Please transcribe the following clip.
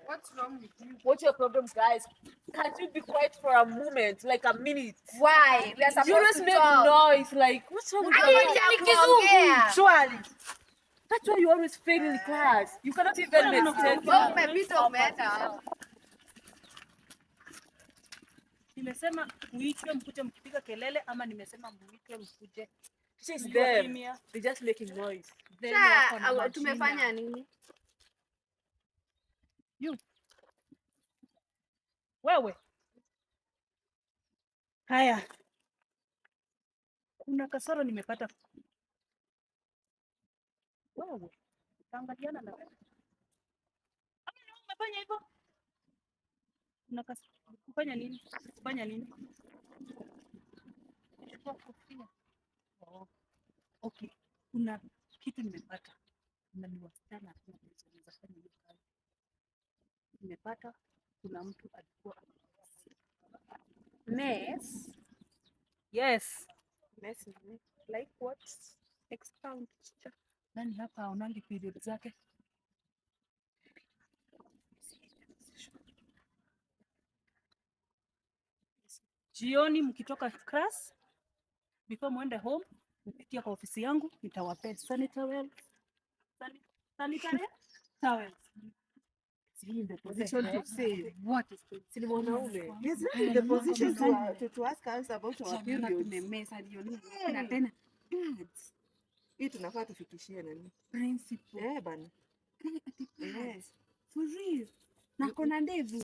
What's wrong with you? What's your problem, guys? Can't you be quiet for a moment, like a minute? Why? We are supposed You always to make talk. Noise. Like, what's wrong with Hadi you? ni Kizungu. Surely. That's why you always fail in class. You cannot even mistake. Wewe umepita, umeenda. Nimesema muitwe mkuje mkipiga kelele ama nimesema muitwe mkuje It's mkiwa them. Kimya? They're just making noise. Then Sha, wako na majina. Tumefanya nini? You. Wewe. Haya. Kuna kasoro nimepata. Wewe. Utaangaliana na wewe. Ama ni wewe umefanya hivyo? Kuna kasoro. Kufanya nini? Kufanya nini? Chukua kofia. Oh. Okay. Kuna kitu nimepata. Na ni wasichana tu wanaweza fanya hiyo kazi. Nimepata kuna mtu alikuwa Mess. Yes. Mess. Like what? Expound, teacher. Nani hapa aonangi period zake? Jioni mkitoka class, before muende home, mpitia kwa ofisi yangu, nitawapea sanitary sanitary towels. In the position to say What is this? Si ni mwanaume. He's not in the position to ask us about our Tumeona periods. tumemesa ndio nini? Na tena pads. Hii tunafaa tufikishie nani? Principal. Eh, bana. Ati Eh. pads. For real. Na kona ndevu.